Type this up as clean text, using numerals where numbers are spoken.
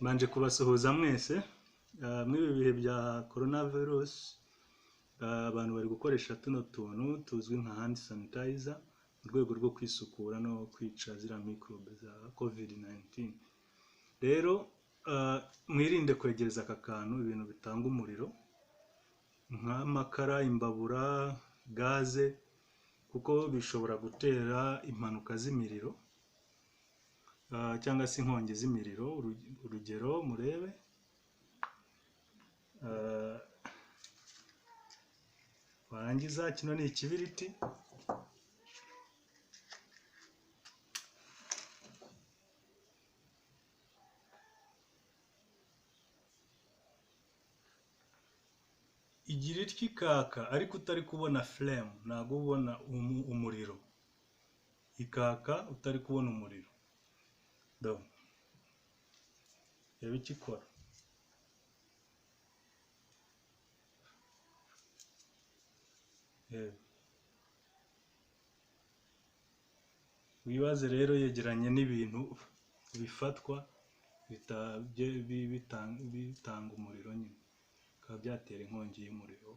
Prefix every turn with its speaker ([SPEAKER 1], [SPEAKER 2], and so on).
[SPEAKER 1] Mbanje kubasuhuza mwese. Muri ibi bihe bya corona virus, abantu bari gukoresha tuno tuntu tuzwi nka hand sanitizer mu rwego rwo kwisukura no kwica ziriya microbe za covid 19. Rero mwirinde kwegereza aka kantu ibintu bitanga umuriro nk'amakara, imbabura, gaze, kuko bishobora gutera impanuka z'imiriro cyangwa se inkongi z'imiriro. Urugero murebe, warangiza kino ni ikibiriti. Igira ityo ikaka ariko utari kubona flame, ntabwo ubona umuriro, ikaka utari kubona umuriro. Do reba icyo ikora. Wibaze rero yegeranye n'ibintu bifatwa bitanga umuriro nyine, bikaba byatera inkongi y'umuriro.